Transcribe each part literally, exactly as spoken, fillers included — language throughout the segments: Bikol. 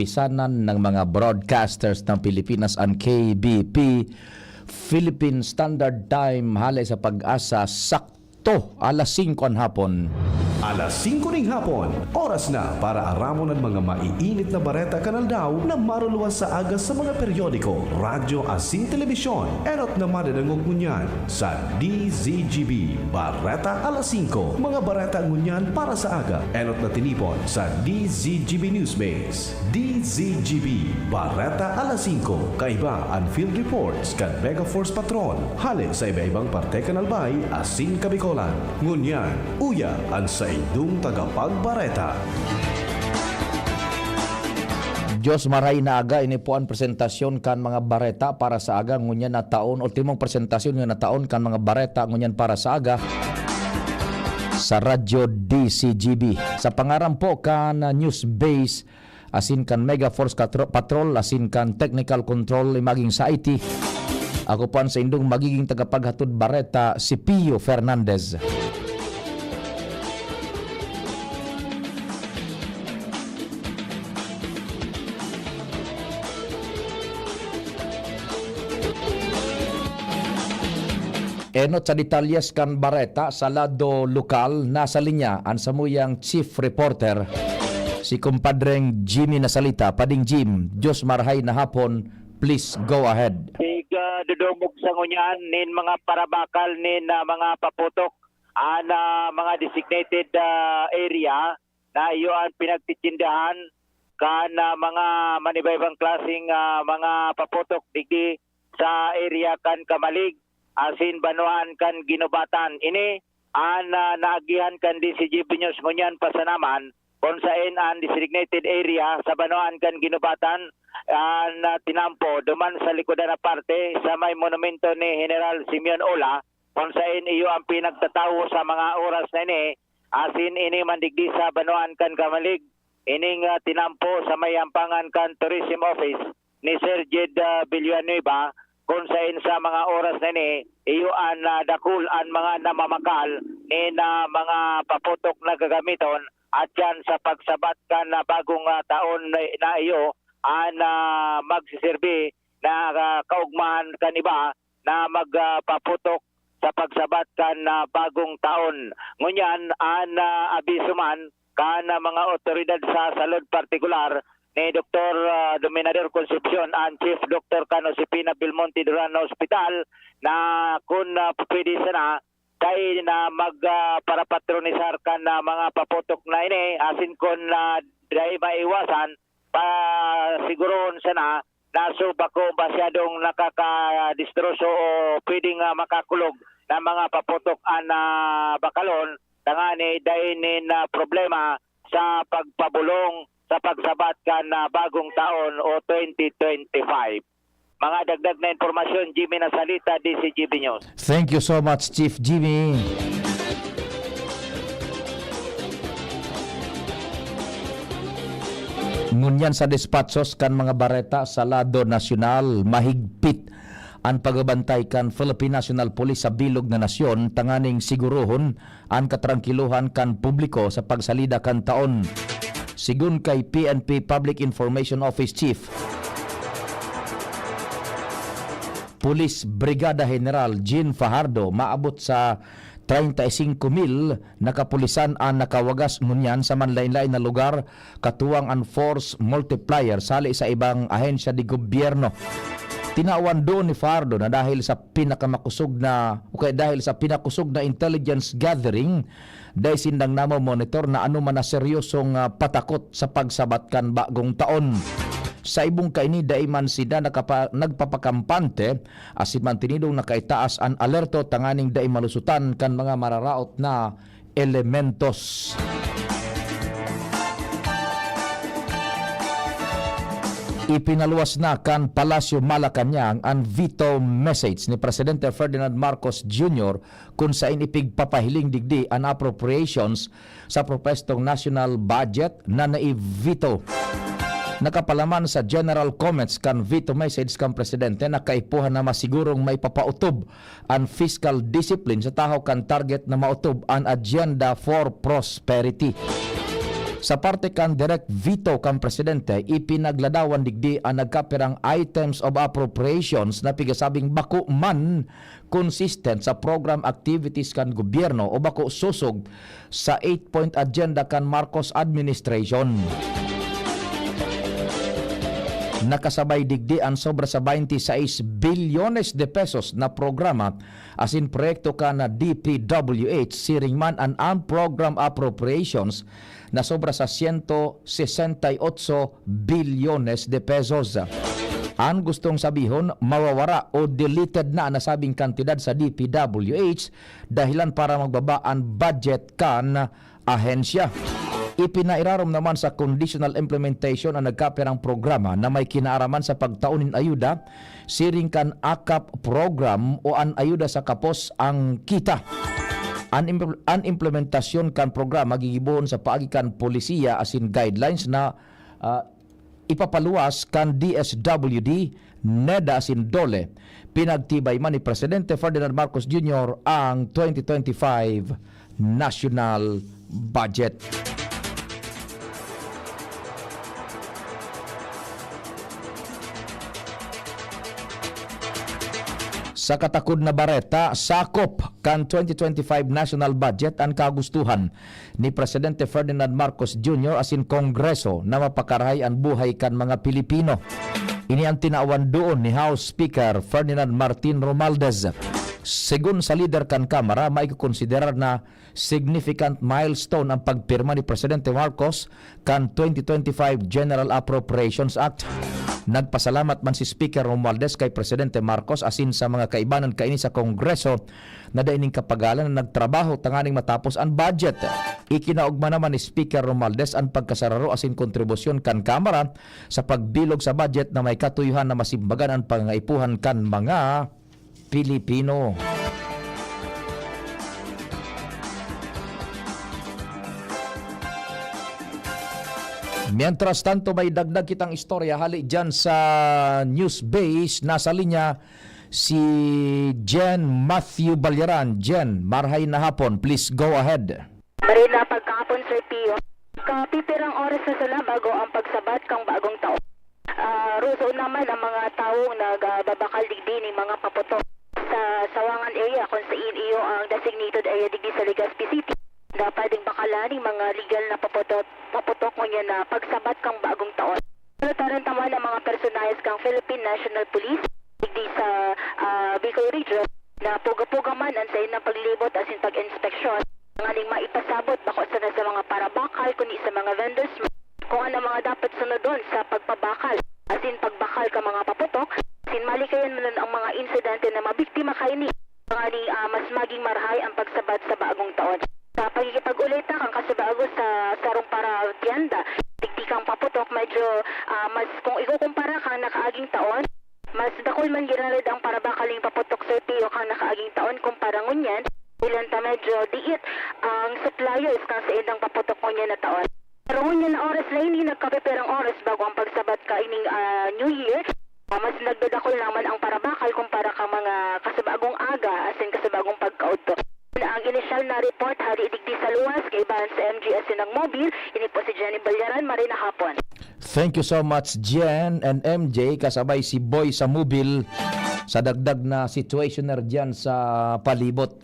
Isanan ng mga broadcasters ng Pilipinas an K B P, Philippine Standard Time, hale sa Pag-asa, sakto alas singko an hapon. Alas singko ning hapon, oras na para aramon an mga maiinit na bareta kan aldaw na maruluwas sa aga sa mga periodiko, radyo asin telebisyon. Enot na madadangog ngunyan sa D Z G B Bareta alas singko. Mga bareta ngunyan para sa aga, enot na tinipon sa D Z G B Newsbase. D Z G B Bareta alas singko. Kaiba an field reports kan Mega Force Patrol hale sa iba-ibang parte kan Albay asin Kabicolan. Ngunyan, uya an saindong tagapagbareta. Diyos maray na aga, ini po an presentasyon kan mga bareta para sa aga ngunyan na taon. Ultimong presentasyon ngunyan na taon kan mga bareta ngunyan para sa aga sa Radyo D Z G B. Sa pangaran po kan Newsbase asin kan Mega Force Katro-, Patrol asin kan Technical Control, imaging sa I T, ako po an saindong magiging tagapaghatod bareta, si Pio Fernandez. Enot sa detalyes kan bareta sa lado lokal, nasa linya an samuyang chief reporter, si kumpadreng Jimmy Nasalita. Pading Jim, Diyos marahay na hapon, please go ahead. Ig, ah, dodumog sa ngunyan nin mga parabakal nin, ah, mga paputok an, ah, mga designated, ah, area na iyo an pinagtitindahan kan, ah, mga manibaybang klaseng, ah, mga paputok digdi sa area kan Camalig asin banwaan kan Guinobatan. Ini an, ah, naagihan kan D Z G B News ngunyan pasanaman, kun saen an designated area sa banwaan kan Guinobatan an, ah, tinampo duman sa likodan na parte sa may monumento ni General Simeon Ola, kun saen iyo an pinagtatawo sa mga oras na ini, asin ini man digdi sa banwaan kan Camalig, ining, ah, tinampo sa may ampangan kan Tourism Office ni Sir Jed, ah, Villanueva, kun saen sa mga oras na ini, iyo an, ah, dakul an mga namamakal nin, ah, mga paputok na gagamiton at yan sa pagsabat kan, ah, bagong, ah, taon na, na iyo an, ah, magsiserbi na, ah, kaugmahan kan iba na mag, ah, paputok sa pagsabat kan, ah, bagong taon. Ngunyan, an, ah, abiso man kan, ah, mga awtoridad sa salud, partikular ni Doktor, ah, Dominador Concepcion, an Chief Doktor kan Josefina Belmonte Duran na Ospital, na kun, ah, pwede sana, dai na mag, ah, parapatronisar kan, ah, mga paputok na ini, asin kun, ah, dai maiwasan, pasigurohon sana na so bako masyadong nakakadestroso o pwedeng, ah, makakulog na mga paputok an, ah, bakalon, tangani dai nin, ah, problema sa pagpabolong sa pagsabat kan, ah, bagong taon o twenty twenty-five. Mga dagdag na impormasyon, Jimmy Nasalita, D Z G B News. Thank you so much, Chief Jimmy. Ngunyan sa despatsos kan mga bareta sa lado nasyonal, mahigpit an pagbabantay kan Philippine National Police sa bilog na nasyon tanganing sigurohon an katrangkilohan kan publiko sa pagsalida kan taon. Sigon kay P N P Public Information Office Chief Police Brigada General Jean Fajardo, maabot sa treinta y cinco mil na kapulisan an nakawagas ngunyan sa manlaen-laen na lugar, katuwang an force multiplier sali sa ibang ahensya de gobyerno. Tinawan doon ni Fajardo na dahil sa pinakamakosog na, o kaya dahil sa pinakosog na intelligence gathering, dai sindang namomonitor na anoman na seryosong, ah, patakot sa pagsabat kan bagong taon. Sa ibong kaini, dai man sinda nakapa-, nagpapakampante, asin mantinidong nakaitaas an alerto tanganing dai malusotan kan mga mararaot na elementos. Ipinaluwas na kan Palasyo Malacañang an veto message ni Presidente Ferdinand Marcos Junior, kun saen ipigpapahiling digdi an appropriations sa propwestong national budget na nai-veto. Nakapalaman sa general comments kan veto message kan presidente na kaipuhan na masigurong maipapautob an fiscal discipline sa tahaw kan target na maotob an Agenda for Prosperity. Sa parte kan direct veto kan presidente, ipinagladawan digdi an nagkapirang items of appropriations na pigasabing bako man consistent sa program activities kan gobyerno o bako sosog sa eight-point agenda kan Marcos administration. Nakasabay digdi an sobra sa twenty-six bilyones de pesos na programa asin proyekto kan D P W H, siring man an unprogrammed appropriations na sobra sa siyento sesenta y otso bilyones de pesos. An gustong sabihon, mawawara o deleted na an nasabing kantidad sa D P W H dahilan para magbaba an budget kan ahensya. Ipinairarom naman sa conditional implementation an nagkapirang programa na may kinaaraman sa pagtao nin ayuda siring kan akap program o an ayuda sa kapos ang kita. An impl-, an implementasyon kan programa gigibohon sa paagi kan polisiya asin guidelines na, ah, ipapaluwas kan D S W D, NEDA asin DOLE. Pinagtibay man ni Presidente Ferdinand Marcos Junior ang twenty twenty-five national budget. Sa katakod na bareta, sakop kan twenty twenty-five national budget an kagustuhan ni Presidente Ferdinand Marcos Junior asin Kongreso na mapakarahay an buhay kan mga Pilipino. Ini an tinawan doon ni House Speaker Ferdinand Martin Romualdez. Segun sa lider kan Kamara, maikokonsiderar na significant milestone ang pagpirma ni Presidente Marcos kan twenty twenty-five General Appropriations Act. Nagpasalamat man si Speaker Romualdez kay Presidente Marcos asin sa mga kaibanan kaini sa Kongreso na dai nin kapagalan na nagtrabaho tanganing matapos an budget. Ikinaogma naman ni Speaker Romualdez an pagkasararo asin kontribusyon kan Kamara sa pagbilog sa budget na may katuyohan na masimbagan an pangangaipuhan kan mga Pilipino. Mientras tanto, may dagdag kitang istorya hali dyan sa news base. Nasa linya si Jen Matthew Balyaran. Jen, marhay na hapon. Please go ahead. Marhay na pagkahapon, Sir Pio. Kapipirang oras na sana bago ang pagsabat kang bagong taon. Ah, roso naman ang mga tawong nagbabakal digdi ning mga paputok sa Sawangan area, kung sain iyo ang designated area digdi sa Legazpi City. Dapat ding bakalan ning mga legal na paputok, paputok ngunyan na pagsabat kang bagong taon. Salutaran ta man ang mga personahes kan Philippine National Police digdi sa, ah, Bicol Region na puga-puga man an saindang paglibot asin pag-inspeksyon nganing maipasabot bako sana sa mga parabakal kundi sa mga vendors man kung ano mga dapat sunodon sa pagpabakal asin pagbakal kan mga paputok asin malikayan man ang mga insidente na mabiktima kaini. Tanganing, ah, mas maging marahay ang pagsabat sa bagong taon. Sa pakikipag-ulita kan kasubago sa sarong para-tienda, digdi kan paputok, medyo, ah, mas kung ikukumpara kan nakaaging taon, mas dakul man giraray ang parabakal ning paputok, Sir Pio, kan nakaaging taon kumpara ngunyan, ilan ta medyo diit ang suppliers kan saindang paputok ngunyan na taon. Pero ngunyan na oras na ini, nagkapipirang oras bago ang pagsabat kaining, ah, New Year. Ah, mas nagdadakul naman ang parabakal kumpara kan mga kasubagong aga asin kasubagong pagkaudto. Ang inisyal na report hali digdi sa luwas, kaibahan sa M J asin ang Mobil, ini po si Jenny Balyaran, marhay na hapon. Thank you so much, Jen and M J, kasabay si Boy sa Mobil, sa dagdag na situationer dyan sa palibot.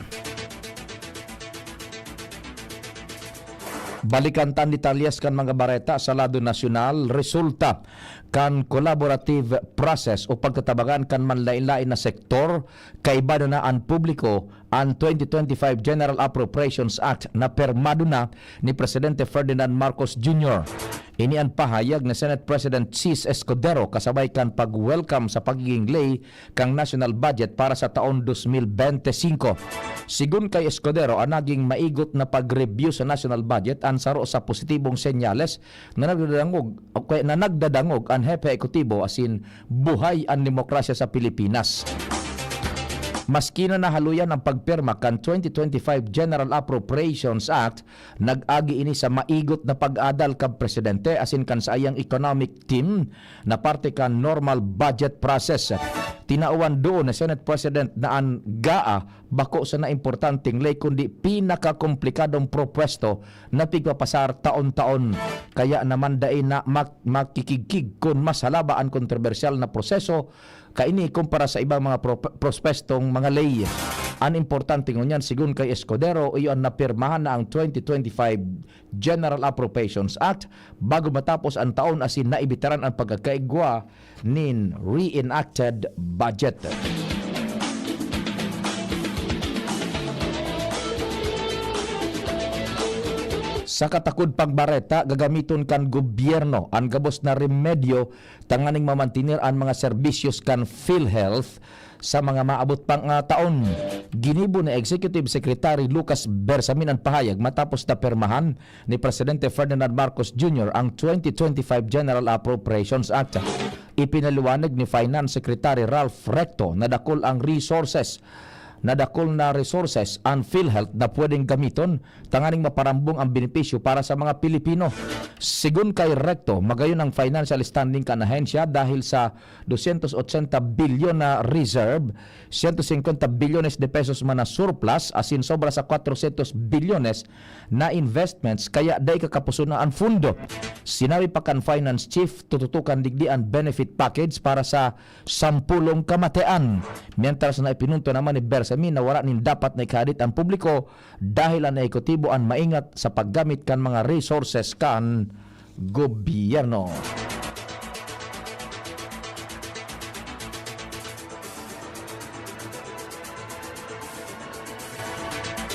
Balikan tan detalyes kan mga bareta sa lado nasyonal. Resulta kan collaborative process o pagtatabangan kan manlain-lain na sektor, kaiba na an publiko, an twenty twenty-five General Appropriations Act na pirmado na ni Presidente Ferdinand Marcos Junior. Ini an pahayag ni Senate President Chiz Escudero kasabay kan pag-welcome sa pagiging ley kan national budget para sa taon dos mil bente singko. Sigon kay Escudero, an naging maigot na pag-review sa national budget an saro sa positibong senyales na nagdadangog, o kaya na nagdadangog an Hepe Ehekutibo asin buhay an demokrasya sa Pilipinas. Maski na nahaluyan ang pagpirma kan twenty twenty-five General Appropriations Act, nag-agi ini sa maigot na pag-adal kan presidente asin kan saiyang economic team na parte kan normal budget process. tinawan doon ni Senate President na an GAA bako sana importanteng ley kundi pinakakomplikadong propuesto na pigpapasar taon-taon. Kaya naman dai na mak-, makikigkig kun mas halaba an kontrobersyal na proseso kaini kumpara sa ibang mga pro-, prospestong mga ley. An importante ngunyan, sigon kay Escudero, iyo an napirmahan na ang twenty twenty-five General Appropriations Act bago matapos an taon asin naibitaran an pagkakaigwa nin reenacted budget. Sa katakod pang bareta, gagamiton kan gobyerno an gabos na remedyo tanganing mamantener an mga serbisyos kan PhilHealth sa mga maabot pang, ah, taon. Ginibo ni Executive Secretary Lucas Bersamin an pahayag matapos na pirmahan ni Presidente Ferdinand Marcos Junior ang twenty twenty-five General Appropriations Act. Ipinaliwanag ni Finance Secretary Ralph Recto na dakul ang resources, na dakul na resources an PhilHealth na pwedeng gamiton tanganing maparambong ang benepisyo para sa mga Pilipino. Sigon kay Recto, magayon ang financial standing kan ahensya dahil sa dosyentos otsenta bilyon na reserve, siyento singkwenta bilyones de pesos man na surplus, asin sobra sa kwatrosyentos bilyones na investments, kaya dai kakapuson na an pondo. Sinabi pa kan Finance Chief, tututukan digdi an benefit package para sa sampulong kamatean. Mientras na ipinunto naman ni Bersamin na wala nin dapat na ikahadit ang publiko dahil an ehekutibo an maingat sa paggamit kan mga resources kan gobyerno.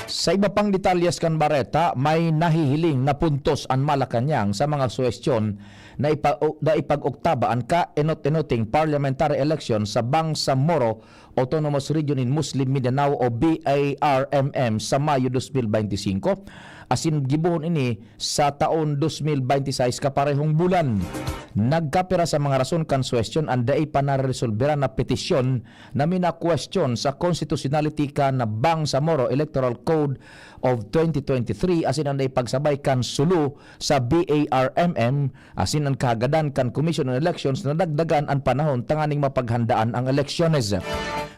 Sa iba pang detalyes kan bareta, may nahihiling na puntos an Malacañang sa mga suhestyon na ipa-, na ipag-oktaba an kaenot-enoting parliamentary election sa Bangsamoro Autonomous Region in Muslim Mindanao o B A R M M sa Mayo dos mil beinti singko, asin gibohon ini sa taon dos mil beinti sais kaparehong bulan. Nagkapira sa mga rason kan suhestyon an dai pa nareresolbera na petisyon na minakwestiyon sa constitutionality kan Bangsamoro Electoral Code of twenty twenty-three asin an dai pagsabay kan SULU sa B A R M M asin an kahagadan kan Commission on Elections na dagdagan an panahon tanganing mapaghandaan ang eleksyones.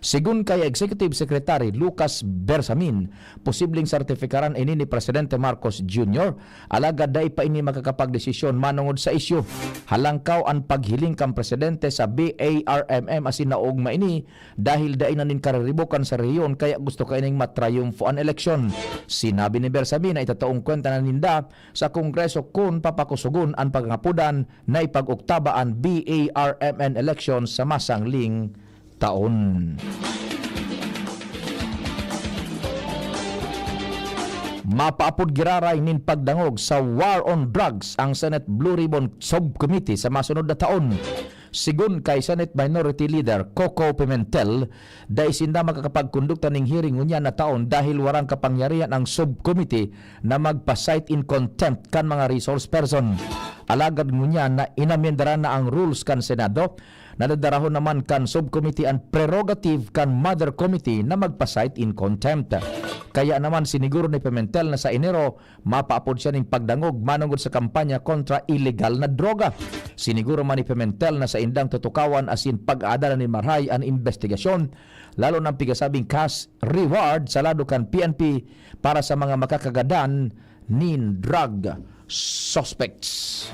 Sigon kay Executive Secretary Lucas Bersamin, posibleng sertifikaran ini ni Presidente Marcos Junior, alagad dai pa ini makakapagdesisyon manongod sa isyu. Halangkaw an paghiling kan Presidente sa B A R M M asin naogma ini dahil dai na nin kariribokan sa rehiyon kaya gusto kaining matrayumfo an eleksyon. Sinabi ni Bersamin na itataong kwenta na ninda sa Kongreso kun papakusogon an paghangapodan na ipag-oktaba an B A R M M election sa masangling taon. Mapaapod giraray nin pagdangog sa war on drugs ang Senate Blue Ribbon Subcommittee sa masunod na taon. Sigon kay Senate Minority Leader Coco Pimentel, dai sinda makakapagkondukta ning hearing ngunyan na taon dahil warang kapangyarihan ang subcommittee na magpa-cite in contempt kan mga resource person. Alagad ngunyan na inamyendaran na ang rules kan Senado, nadadarahon naman kan subcommittee an prerogative kan mother committee na magpa-cite in contempt. Kaya naman siniguro ni Pimentel na sa Enero, mapaapod siya nin pagdangog manongod sa kampanya kontra illegal na droga. Siniguro man ni Pimentel na saindang tutukawan asin pag-aadalan nin marahay an imbestigasyon, lalo na an pigasabing cash reward sa lado kan P N P para sa mga makakagadan nin drug suspects.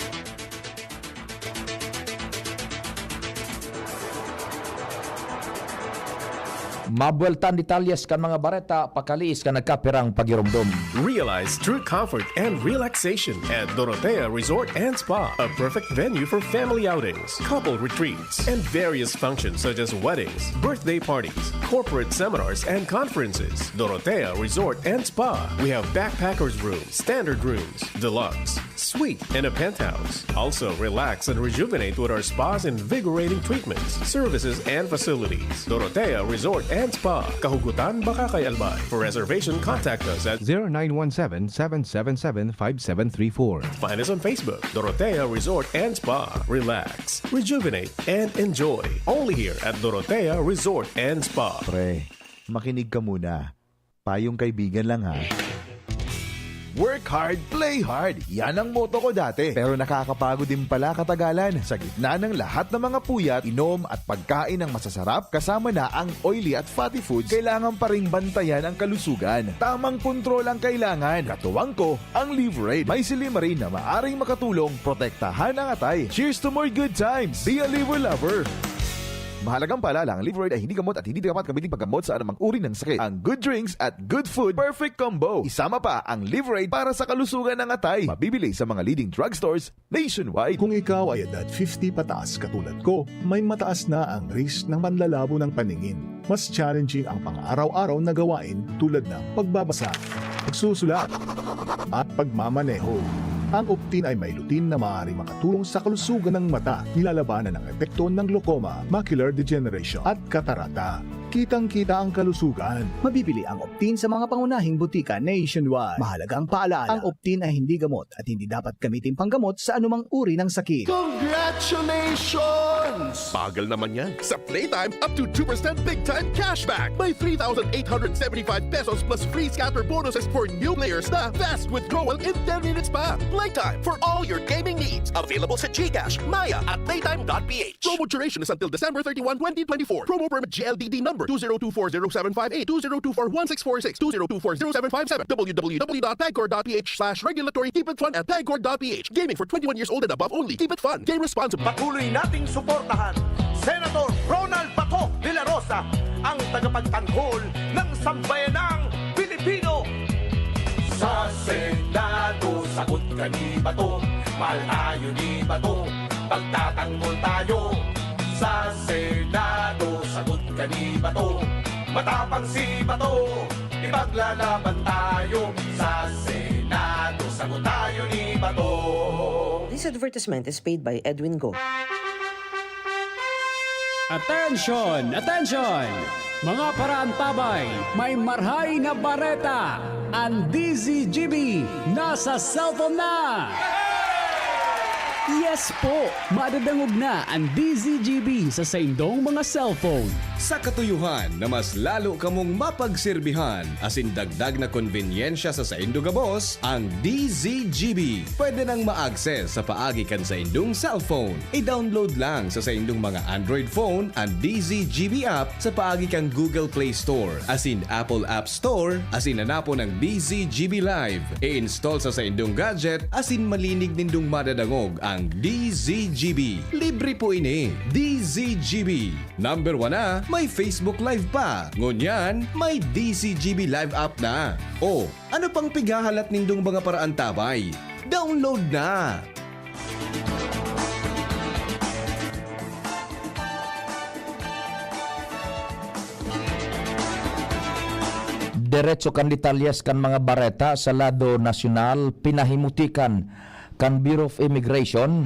Mabuelta an detalyes kan mga bareta, pakaliis kan nagkapirang pagiromdom. Realize true comfort and relaxation at Dorotea Resort and Spa, a perfect venue for family outings, couple retreats, and various functions such as weddings, birthday parties, corporate seminars, and conferences. Dorotea Resort and Spa. We have backpackers room, standard rooms, deluxe, suite, and a penthouse. Also, relax and rejuvenate with our spa's invigorating treatments, services, and facilities. Dorotea Resort and Spa, Kahugutan, Bacacay, Albay. For reservation, contact us at zero nine one seven, seven seven seven, five seven three four. Find us on Facebook, Dorotea Resort and Spa. Relax, rejuvenate, and enjoy. Only here at Dorotea Resort and Spa. Pre, makinig ka muna. Payong kaibigan lang, ha. Work hard, play hard. Yan ang motto ko dati. Pero nakakapagod din pala katagalan. Sa gitna ng lahat ng mga puyat, inom at pagkain ng masasarap, kasama na ang oily at fatty foods, kailangan pa ring bantayan ang kalusugan. Tamang kontrol ang kailangan. Katuwang ko, ang Liverade. May silymarin na maaring makatulong protektahan ang atay. Cheers to more good times! Be a Liver Lover! Mahalagang paalala, ang Liverade ay hindi gamot at hindi dapat gamitin paggamot sa anumang uri ng sakit. Ang good drinks at good food, perfect combo. Isama pa ang Liverade para sa kalusugan ng atay. Mabibili sa mga leading drugstores nationwide. Kung ikaw ay edad fifty pataas katulad ko, may mataas na ang risk ng panlalabo ng paningin. Mas challenging ang pang-araw-araw na gawain tulad ng pagbabasa, pagsusulat, at pagmamaneho. Ang Optin ay may lutein na maaaring makatulong sa kalusugan ng mata, nilalabanan ang epekto ng glaucoma, macular degeneration, at katarata. Kitang-kita ang kalusugan. Mabibili ang Optin sa mga pangunahing butika nationwide. Mahalagang paalala, ang Optin ay hindi gamot at hindi dapat gamitin panggamot sa anumang uri ng sakit. Congratulations! Bagal naman yan. Sa Playtime, up to two percent big time cashback. May three thousand eight hundred seventy-five pesos plus free scatter bonuses for new players na fast withdrawal in ten minutes pa. Playtime for all your gaming needs. Available sa GCash, Maya at playtime dot P H. Promo duration is until December thirty-one, twenty twenty-four. Promo permit G L D D number two zero two four zero seven five eight, two zero two four one six four six, two zero two four zero seven five seven, W W W dot pagcor dot P H slash regulatory. Keep it fun at pagcor dot P H. Gaming for twenty-one years old and above only. Keep it fun. Game responsibly. Patuloy nating suportahan Senator Ronald Bato de la Rosa, ang tagapagtanggol ng sambayanang Pilipino. Sa Senado, sagot ka ni Bato. Mahal tayo ni Bato. Pagtatanggol tayo. Sa Senado, sagot ka ni Bato. Matapang si Bato. Ipaglalaban tayo. Sa Senado, sagot tayo ni Bato. This advertisement is paid by Edwin Go. Attention! Attention! Mga paraantabay, may marhay na bareta! Ang D Z G B nasa cellphone na! Yes po! Madadangog na ang D Z G B sa saindong mga cellphone. Sa katuyohan na mas lalo kamong mapagserbihan asin dagdag na konbenyensya sa saindo gabos, ang D Z G B pwede nang ma-access sa paagi kan saindong cellphone. I-download lang sa saindong mga Android phone an D Z G B app sa paagi kan Google Play Store asin Apple App Store asin hanapon ang D Z G B Live. I-install sa saindong gadget asin malinig nindong madadangog ang D Z G B. Libre po ini. D Z G B. Number one na, may Facebook Live pa. Ngunyan, may D Z G B Live app na. O, ano pang pighahalat nindong mga paraantabay? Download na! Diretso kan detalyes kan mga bareta sa lado nasyonal, pinahimutikan kan Bureau of Immigration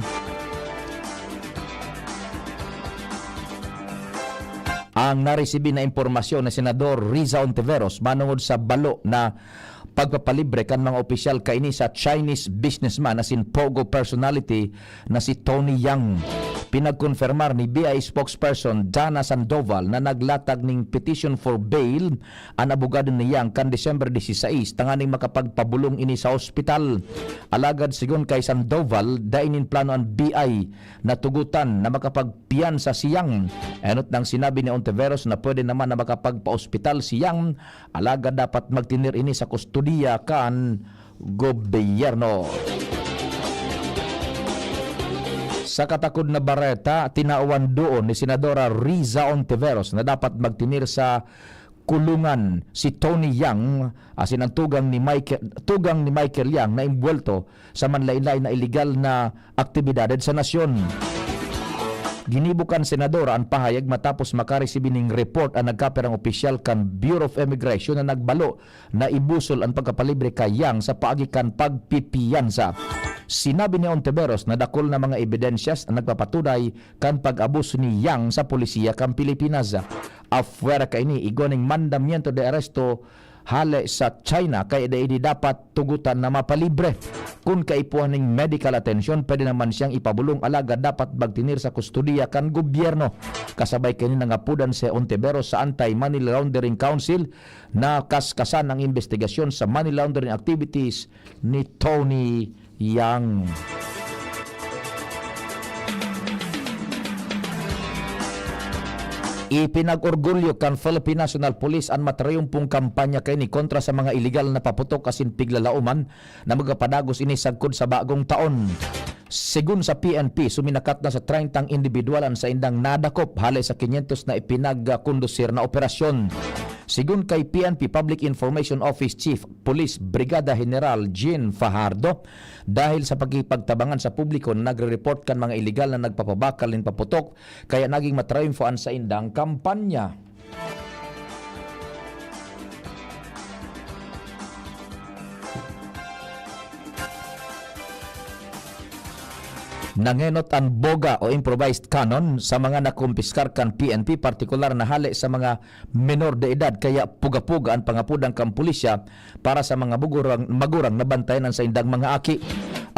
ang naresibi na impormasyon ni Senador Riza Ontiveros manongod sa balo na pagpapalibre kan mga opisyal kaini sa Chinese businessman asin Pogo personality na si Tony Yang. Pinagkonfirmar ni B I spokesperson Dana Sandoval na naglatag ning petition for bail an abogado ni Yang kan December dieciséis tanganing makapagpabolong ini sa ospital. Alagad sigon kay Sandoval, dai nin plano an B I na tugutan na makapagpiyansa si Yang. Enot nang sinabi ni Ontiveros na pwede naman na makapagpa-ospital si Yang, alagad dapat magtener ini sa kustodiya kan gobyerno. Sa katakod na bareta, tinawan duon ni Senadora Riza Ontiveros na dapat magtener sa kulungan si Tony Yang asin ang tugang ni Michael, tugang ni Michael Yang na imbuwelto sa manlain-lain na iligal na aktibidades sa nasyon. Ginibo kan senadora an pahayag matapos makaresibi ning report an nagkapirang opisyal kan Bureau of Immigration na nagbalo na ibusol an pagkapalibre kay Yang sa paagi kan pagpipiyansa. Sinabi ni Ontiveros na dakul na mga ebidensyas an nagpapatunay kan pag-abuso ni Yang sa polisiya kan Pilipinas. Apwera kaini, igwa ning mandamiento de aresto hale sa China, kaya dai ini dapat tugotan na mapalibre. Kun kaipuhan ning medical atensyon, pwede naman siyang ipabolong, alagad dapat magtener sa kustodiya kan gobyerno. Kasabay kaini, nangapodan si Ontiveros sa Anti-Money Laundering Council na kaskasan ang imbestigasyon sa money laundering activities ni Tony Yang. Ipinag-orgulyo kan Philippine National Police an matrayumpong kampanya kaini kontra sa mga iligal na paputok asin piglalaoman na magapadagos ini sagkod sa bagong taon. Segun sa P N P, suminakat na sa treyntang indibidwal an saindang nadakop hale sa kinyentos na ipinagkondusir na operasyon. Segun kay P N P Public Information Office Chief Police Brigada General Jean Fajardo, dahil sa pakikipagtabangan sa publiko na nagre-report kan mga iligal na nagpapabakal nin paputok, kaya naging matrayumfo an saindang kampanya. Nangenot an boga o improvised cannon sa mga nakumpiskar kan P N P, partikular na hale sa mga menor de edad, kaya puga-puga an pangapodan kan pulisya para sa mga bugurang, magurang na bantayan an saindang mga aki.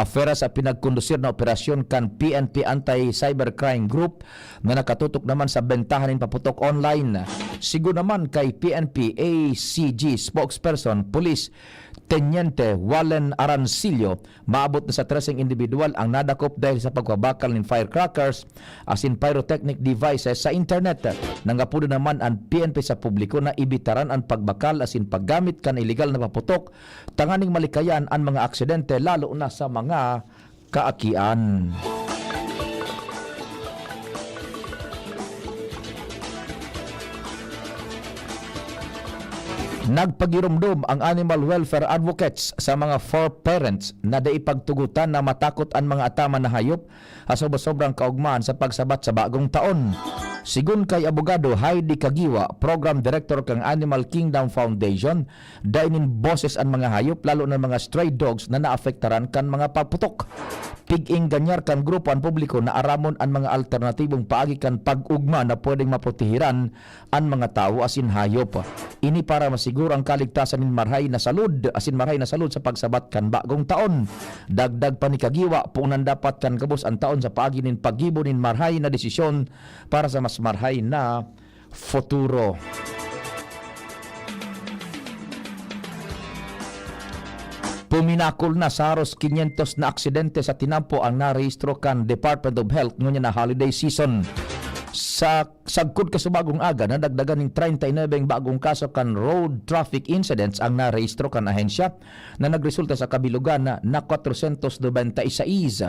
Afera sa pinagkondusir na operasyon kan P N P Anti-Cybercrime Group na nakatutok naman sa bentahan nin paputok online. Sigo naman kay P N P A C G spokesperson, Police Teniente Wallen Arancillo, maabot na sa treseng indibidwal ang nadakop dahil sa pagpabakal nin firecrackers asin pyrotechnic devices sa internet. Nangapodan naman an P N P sa publiko na ibitaran an pagbakal asin paggamit kan iligal na paputok tanganing malikayan an mga aksidente, lalo na sa mga kaakian. Nagpagiromdom ang animal welfare advocates sa mga fur parents na dai pagtugotan na matakot an mga ataman na hayop sa sobra-sobrang kaugmahan sa pagsabat sa bagong taon. Sigon kay Abogado Heidi Kagiwa, Program Director kan Animal Kingdom Foundation, dai nin boses an mga hayop, lalo na mga stray dogs na naapektaran kan mga paputok. Pig-engganyar kan grupo an publiko na aramon an mga alternatibong paagi kan pag-ugma na pwedeng maprotehiran an mga tawo asin hayop. Ini para masiguro an kaligtasan nin marhay na salud asin marhay na salud sa pagsabat kan bagong taon. Dagdag pa ni Kagiwa, punan dapat kan gabos an taon sa paagi nin paggibo nin marhay na desisyon para sa mas marhay na futuro. Puminakol na sa haros kinyentos na aksidente sa tinampo ang narehistro kan Department of Health ngunyan na holiday season. Sa sagkod kasubagong aga, nadagdagan ning treinta y nuebe ang bagong kaso kan road traffic incidents ang narehistro kan ahensya, na nagresulta sa kabilugan na, na kwatrosyentos nobenta y seis.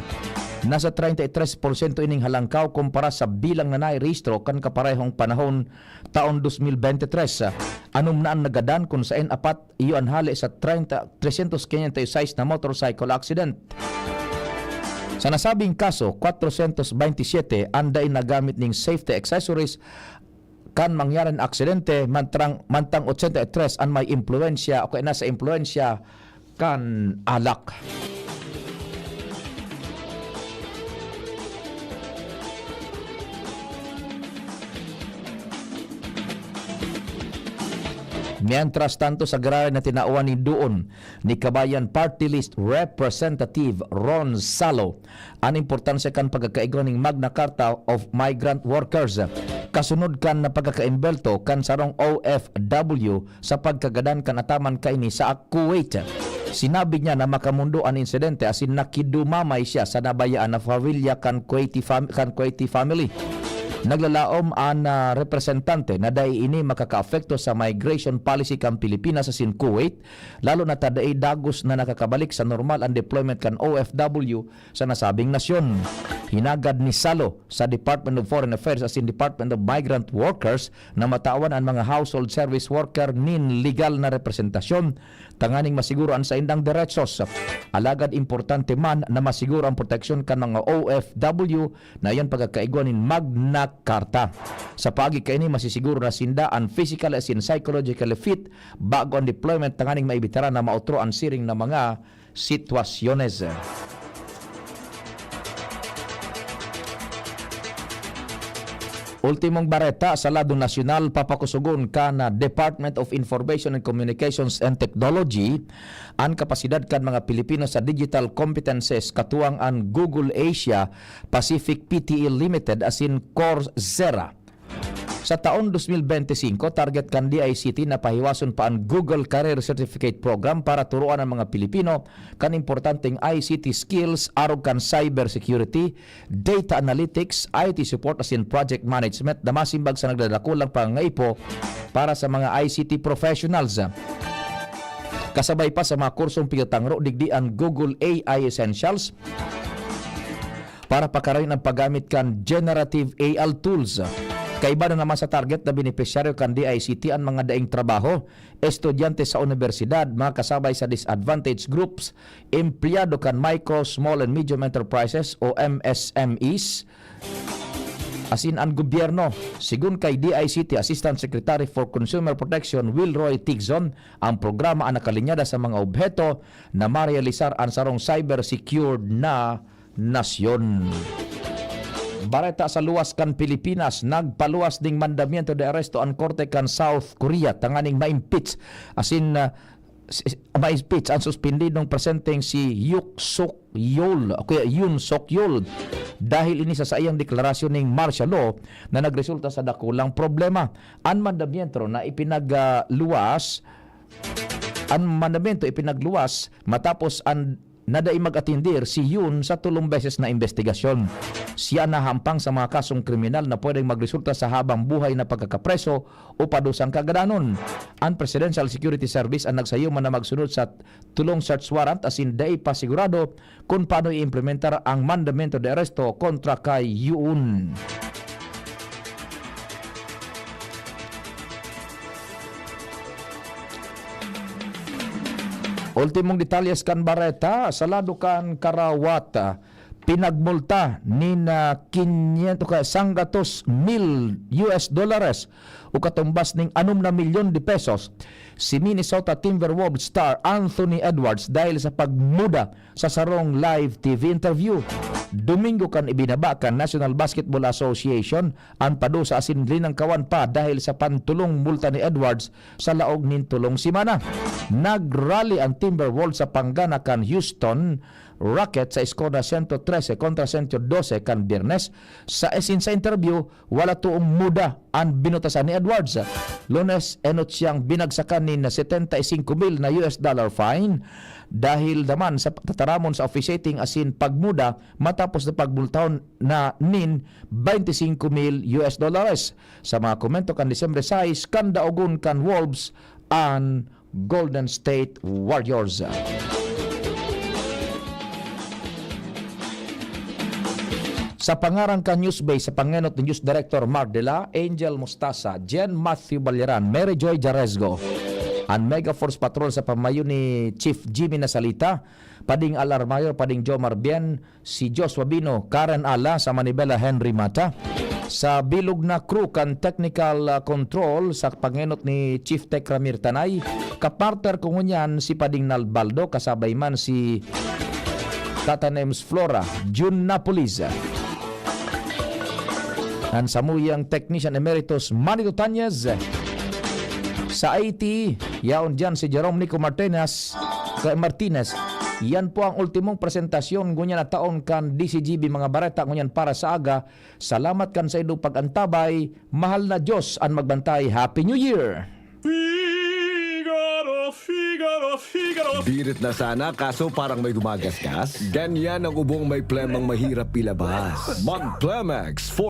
Nasa treinta y tres porsyento ining halangkaw kumpara sa bilang na nairehistro kan kaparehong panahon taon dos mil bente tres. Anom na an nagadan, kun saen apat iyo an hale sa treinta, tresyentos kinenta y sais na motorcycle accident. Sa nasabing kaso, kwatrosyentos bente y siyete an dai nagamit ning safety accessories kan mangyari an aksidente, mantrang, mantang ochenta y tres an may impluwensya o kaya nasa impluwensya kan alak. Mientras tanto, sa giraray na tinawan nin duon ni Kabayan Party List Representative Ron Salo, an importansya kan pagkakaigwa nin Magna Carta of Migrant Workers, kasunod kan pagkakaimbelto kan sarong O F W sa pagkagadan kan ataman kaini sa Kuwait. Sinabi niya na makamondo an insidente asin nakidumamay siya sa nabayaan na pamilya kan Kuwaiti fam-, kan Kuwaiti family. Naglalaom an, ah, representante na dai ini makakaapekto sa migration policy kan Pilipinas asin Kuwait, lalo na ta dai dagos na nakakabalik sa normal an deployment kan O F W sa nasabing nasyon. Hinagad ni Salo sa Department of Foreign Affairs asin Department of Migrant Workers na matawan an mga household service worker nin legal na representasyon tanganing masiguro an saindang derechos. Alagad importante man na masiguro an proteksyon kan mga O F W na iyan pagkakaigwa nin Magna Carta. Sa paagi kaini, masisiguro na sinda an physically asin psychologically fit bago an deployment tanganing maibitaran na maotro an siring na mga sitwasyones. Ultimong bareta sa lado nasyonal, papakusugon kan Department of Information and Communications and Technology an kapasidad kan mga Pilipino sa digital competences, katuwang an Google Asia Pacific P T E Limited asin Coursera. Sa taon dos mil bente singko, target kan D I C T na pahiwason pa an Google Career Certificate Program para turuan an mga Pilipino kan importanteng I C T skills arog kan cyber security, data analytics, I T support asin project management na masimbag sa nagdadakulang pangangaipo para sa mga I C T professionals. Kasabay pa sa mga kursong pinatangro digdi an Google A I Essentials para pakarayon ang paggamit kan generative A I tools. Kaiba na naman sa target na benepisyaryo kan D I C T an mga daing trabaho, estudyante sa unibersidad, mga kasabay sa disadvantaged groups, empleyado kan micro, small and medium enterprises o M S M Es, asin an gobyerno. Sigon kay D I C T Assistant Secretary for Consumer Protection, Wilroy Tigzon, ang programa an nakalinyada sa mga obheto na marealisar an sarong cyber-secured na nasyon. Bareta sa luwas kan Pilipinas, nagpaluwas ning mandamiento de aresto an korte kan South Korea tanganing ma-impeach, asin, ah, s-, s-, ma-impeach an suspendidong presenteng si Yuk Suk Yeol, o kaya Yoon Suk Yeol, dahil ini sa saiyang deklarasyon ning martial law na nagresulta sa dakulang problema. An mandamiento na ipinagluwas, an mandamiento ipinagluwas matapos an na dai mag-atindir si Yoon sa tolong beses na imbestigasyon. Siya nahampang sa mga kasong kriminal na pwedeng magresulta sa habang buhay na pagkakapreso o padusang kagadanon. An Presidential Security Service an nagsayo man na magsunod sa tolong search warrant asin dai pa sigurado kun paano i-implementar ang mandamiento de aresto kontra kay Yoon. Ultimong detalyes kan bareta, sa lado kan karawat, ah, pinagmulta nin, ah, kinyentos ka, sanggatos mil U S dolares o katumbas ning anom na milyon de pesos si Minnesota Timberwolves star Anthony Edwards dahil sa pagmuda sa sarong live T V interview. Domingo kan ibinaba kan National Basketball Association an padusa asin linangkawan pa dahil sa pantulong multa ni Edwards sa laog nin tolong semana. Nag-rally an Timberwolves sa panggana kan Houston Rockets sa skor na sento trese kontra sento dose kan Biyernes. Sa, asin sa interview, wala toong muda an binutasan ni Edwards. Lunes, enot siyang binagsakan nin setenta y cinco mil na U S dollar fine dahil naman sa tataramon sa officiating asin pagmuda matapos na pagmultahon na nin baynte singko mil U S dolares. Sa mga komento kan Disyembre sais, kan daogon kan Wolves an Golden State Warriors. Sa pangaran kan Newsbase, sa pangenot ni News Director Mark Dela, Angel Mostasa, Jen Matthew Balyaran, Mary Joy Jaresgo, an Mega Force Patrol sa pamayo ni Chief Jimmy Nasalita, Pading Alar Mayor, Pading Jomar Bien, si Joshua Bino, Karen Ala, sa Manibela Henry Mata. Sa bilog na crew kan technical, ah, control sa pangenot ni Chief Tech Ramir Tanay, kapartner ko ngunyan si Pading Nalbaldo, kasabay man si Tata Nems Flora, Jun Napolis. An samuyang Technician Emeritus Manny Tutañez. Sa I T, yaon diyan si Jerome Nico Martinez, kay Martinez. Yan po ang ultimong presentasyon ngunyan na taon kan D C G B mga bareta ngunyan para sa aga. Salamat kan saindong pag-antabay. Mahal na Diyos an magbantay. Happy New Year! Figaro, Figaro, Figaro. Birit na sana, kaso parang may gumagasgas. Ganyan ang ubong may plemang mahirap ilabas. Mag-Plemex for